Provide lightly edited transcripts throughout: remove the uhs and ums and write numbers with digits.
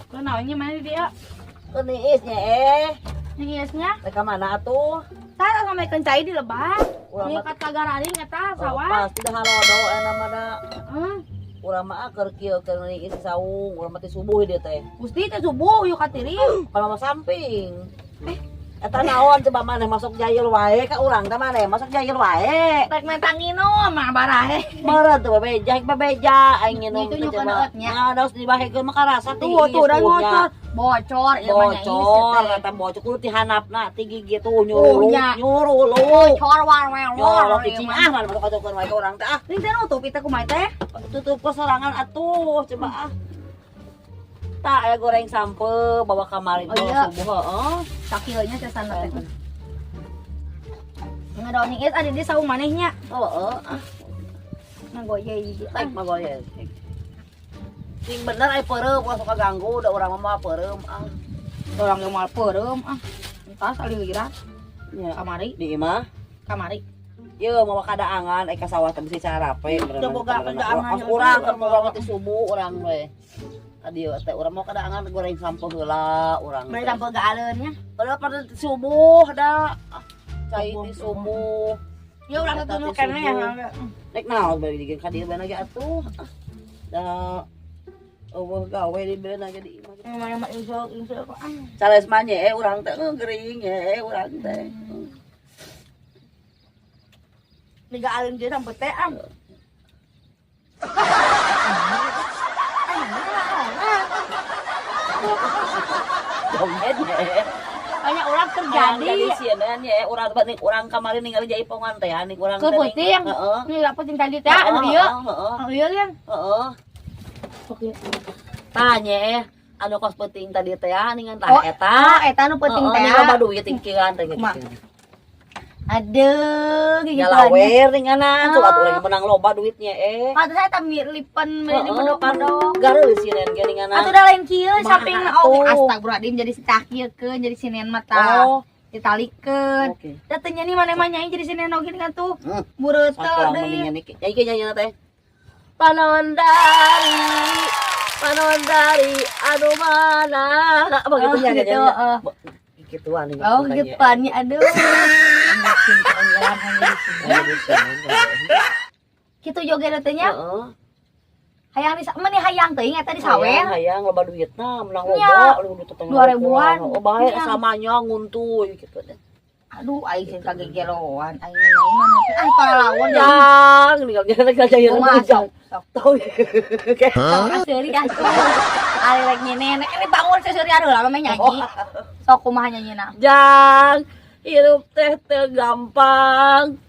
Kau naonnya mana dia? Keur niis nya eh. Niisnya? Rek ka mana atuh? Tah sampai kencai di lebak. Urang Ini mah kat kagararing eta oh, sawah. Pasti dah halodo eta mah da. Heeh. Urang mah keur kieu keur niis di saung, urang mah ti subuh dia teh. Gusti teh subuh yuk katiring. Kalau mah samping. Eta naon coba maneh masuk jahil wae ka urang teh maneh masuk jahil wae. Rek mentang nginum mah barahe. Meureun teu bebeja, bebeja aing nginum Itu teh nyukeun coba. eutnya. Nah, harus dibahekeun mah karasa ti Tuh tuh dan iis bocor. Bocor ieu mah nya iis Bocor, teh. eta bocor kudu tihanapna ti gigi tuh nyuruluk, Oh, nya. nyuruluk. Bocor war war war. Nyolok cicing ah, mana masuk kacaukeun wae ka urang teh ah. Ini teh nutup itu kumaha teh? Tutup ke sorangan atuh, coba ah. Tak aya goreng sampe bawa kamari Oh, iya. subuh heeh. Sakilnya teh sana teh. Ngadon iis ada di saung manehnya. Heeh, ah, Nah goye ieu. taik mah goye. Sing bener aya peureum ulah sok ganggu da urang mah peureum ah. Orang yang mal peureum ah. Entas alira Nya. kamari, Di imah kamari. Ye mau kadaangan eh ka sawah teh bisi carape Teu boga kadaangan. Urang keur urang teh subuh urang we. Tadi teh urang mau kadaangan goreng sampe heula urang. Bari sampe gaaleunnya. Padahal pada subuh da. Ah, cai ti subuh. Ya urang teh tunu keneh ya. Rek naon bari digin ka dieu bae atuh. Ah, da eueuh gawe di beuna ge di imah. Mana mah insya insya ah. Sales mah nye urang teh gering nye urang teh. Digaaleun jeung sampe teh ah. Joget nye. Banyak orang terjadi. Jadi sieun nye urang teh urang kamari ningali jaipongan teh nih urang Ke peuting. Heeh. Ini apa sing tadi teh anu ieu. Heeh. Anu ieu kan. Heeh. Oke. Tah nye anu kos peuting tadi teh ningan tah Oh, eta. oh, eta anu peuting teh. Heeh, loba duit tingkian teh Kumaha? gitu. Aduh, gigituannya. Nyalawer ninganan, sok atuh urang menang loba duitnya eh. Pantes saya tak lipen ini medok-medok. Gareulis sieun ge ninganan. Atuh da lain kieu Kumaha samping atuh? oge astagfirullahaladzim jadi si cakiekeun jadi sinen mah tah. Oh, Ditalikeun. oke. Da teu nyanyi maneh mah nyanyi jadi sinen oge dengan tuh. Hmm. Bureuteuh Sakurang deui. mendingan iki. Nyanyi ke nyanyi teh. Panondari, panondari, anu mana? Apa gitu Oh, nyanyi gitu, nyanyi. heeh. Gituan nih. Oh, gituannya aduh. Kitu joget teh nya. Heeh. Hayang di meni hayang teuing eta di sawer. Hayang loba duitna, menang Nya. loba, lu duit teteh. 2000-an. Oh, bae Nya. samanya nguntuy gitu deh. Aduh, aing sing kagegeroan, aing nyanyi mana teh. Ah, pahlawan jadi. Jang, ninggal jalan jalan Kumaha jang. sok. Tahu. Oke. Sok seuri atuh. Ari rek nyenenek ini bangun seseuri aduh lama meh nyanyi. Sok kumaha nyanyina? Jang, hirup teh teu gampang.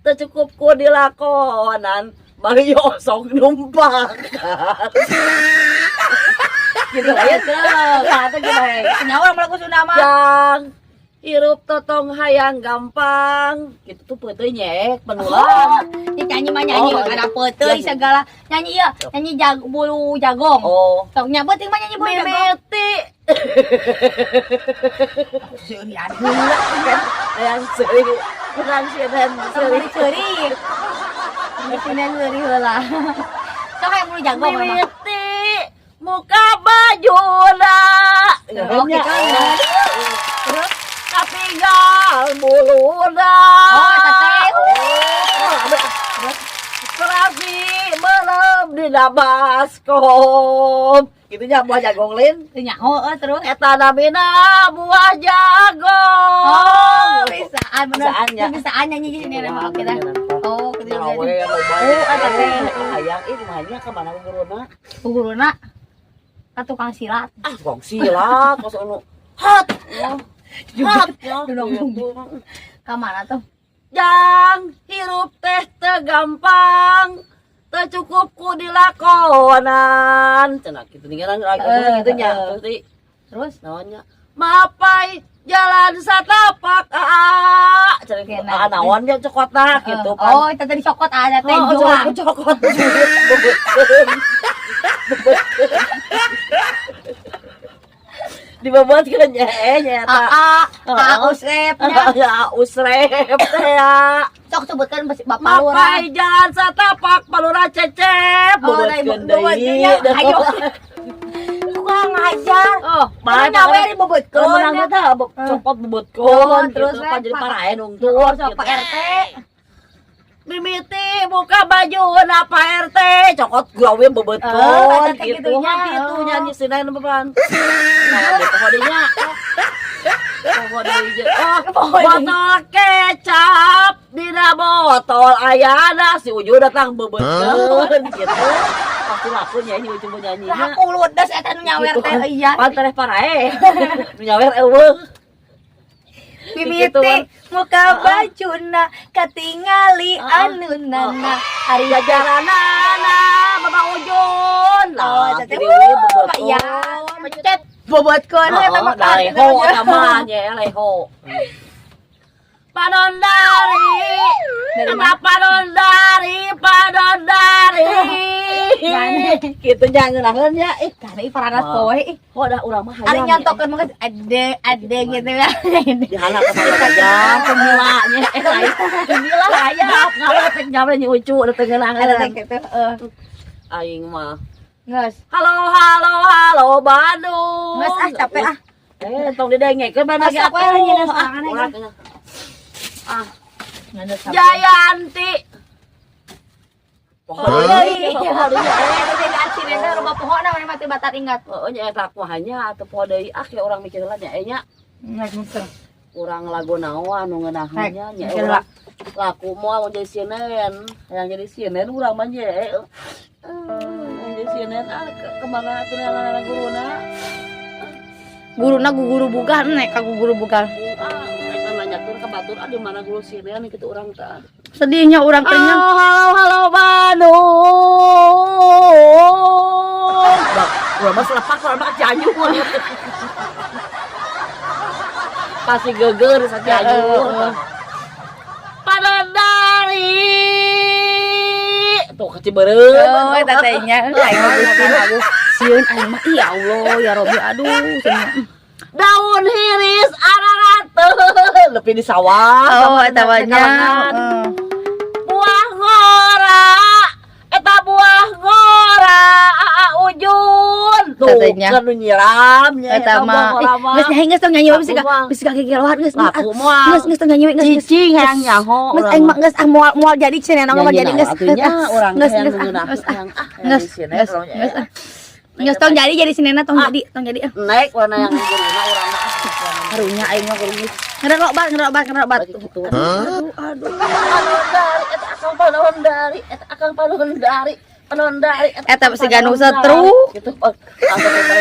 Teu cukup ku dilakonan, bari osok numpak. Gitu aja tuh. Kata gimana? Nyawa urang lagu Sunda mah. Jang, hirup totong hayang gampang. Gitu tuh peuteui nyek penulang. Ya nyanyi mah nyanyi Oh, ada peuteuy iya. segala. Nyanyi ieu, nyanyi jag bulu jagong. Oh. Sok nya beuting mah nyanyi bulu jagong. Mimiti. Seuri aduh. Hayang seuri. Kurang sieun seuri. Seuri seuri. Sini seuri heula. Sok hayang bulu jagong mah. Mimiti muka bajuna. Oh, gitu. Terus katinggal buluna. Oh, eta teh. Oh, Serasi belum dina baskom. Gitu nya buah jagong lin. Teu nyaho euy terus. Eta namina buah jagong. Oh, bisaan bener. Bisaan nya. Bisaan nyanyi gini emang kita. Oh, gitu Nawe juga. loba. Oh, eta teh. Hayang ih kumahanya ka mana guruna? Guruna ka tukang silat. Ah, tukang silat kos anu. Hat. Hat. Dudung. Ka mana tuh? Jang hirup teh teu gampang. Teu cukup ku dilakonan. Cenah kitu ninggalan kitu nya. Terus di Terus naonnya? Mapai jalan satapak aa. Cenah kitu. Kena. Ah, naon nya cokotna gitu kan. Oh, itu tadi cokot ada teh Oh, juang. cokot. Dibobot kan nya nya eta. Aa, aa usrep nya. Ya usrep teh ya. Sok sebutkan bapak lurah. Mapai jalan satapak palura cecep. Oh, da ibu Bobotkeun deui. nya. Ayo. ngahajar. Oh, Mana nyawer bebetkeun. Kalau menang mah tah copot bebetkeun Oh, terus gitu we, kan jadi Pak. parae nungtun Sok gitu. Pak RT. Mimiti buka baju na Pak RT, cokot gawe bebetkeun Oh, eta teh gitu. gitunya. Gitu nyanyi sinain beban. Nah, di pokoknya. Pokoknya oh, botol kecap dina botol ayana si Uju datang bebetkeun gitu. Pasti laku nyanyi Uju mau nyanyinya. Lah aku ludes eta nu nyawer Gitu teh kan. iya. Pan tereh parae. Nu nyawer euweuh. Mimiti Gitu, Wan. muka bajuna katingali anu nana ari Jajaranana Bapak Ujun. Oh, Lah, eta teh kiri wuh, iya. Pencet bobotkeun Oh, eta mah da leho eta mah nya leho. Panondari. Dari Eta panondari, panondari. Gane. Kitu nya ngeunaheun nya. Ih, Karena ih paranas Wah. poe ih. kok dah urang mah Ari hayang. nyontokeun mah ade ade gitu lah. Dihala ka mana aja pemula nya. Eh, lain. Pemula hayap ngawe nyawe nyi Ucu da teu Ada teh ngeunaheun. gitu. Heeh. Aing mah. Geus. Halo, halo, halo Bandung. Geus ah capek ah. Eh, tong didengekeun mana Geus ge aku atuh. nyeuna sorangan Ah, aja. urang. Ah, Nganut capek. Jayanti. Oh, Pokoknya iya. pokoknya Jadi arsirena rumah pohona mana mati batar ingat. oh nya eta kuahanya atau poho deui ah ke urang mikir heula nya eh nya Nggak mikir. urang lagu naon anu ngeunaheun nya nya Mikir urang laku moal mau jadi CNN yang jadi CNN urang mah nya eh yang jadi CNN ah kemana atuh ngaranna guruna? Guruna guru bugal nek ka guru bugal. Ah, eta nanyakeun ka batur ah di mana guru CNN kitu urang teh. Sedihnya urang teh nya. Halo, halo, halo Bandung. Bah, urang mah selepak, urang mah Cianjur. Pasti geger sa Cianjur. Panondari. Tuh ke Ciberem. Oh, eta teh nya. Aing mah Gusti aduh. Sieun aing mah ya Allah ya Rabbi aduh cenah. Daun hiris ararateun lebih di sawah. Oh, eta mah nya. Kalangan. Heeh. Buah ngora eta buah ngora aa Ujun tuh Katanya. kan nu nyiram nya Eta mah. buah ngora mah. Geus nyanyi geus tong nyanyi we bisi Laku mah. bisi gegeloan geus. Laku moal. Geus geus tong nyanyi we geus. geus. Cicing hayang nyaho Geus aing mah geus ah moal moal jadi cenah moal jadi geus. atunya urang Geus teh geus yang ah, ngeunah geus ah. yang ah Geus geus geus ah. Geus tong jadi sinena tong jadi tong jadi ah. Naik warna yang guruna urang mah ah. Karunya aing mah kudu ngerokok bat ngerokok bat ngerokok bat. Gitu. Aduh aduh. Panondari eta akang panondari eta akang panondari panondari Eta si ganu setruk. Gitu oh, langsung kita.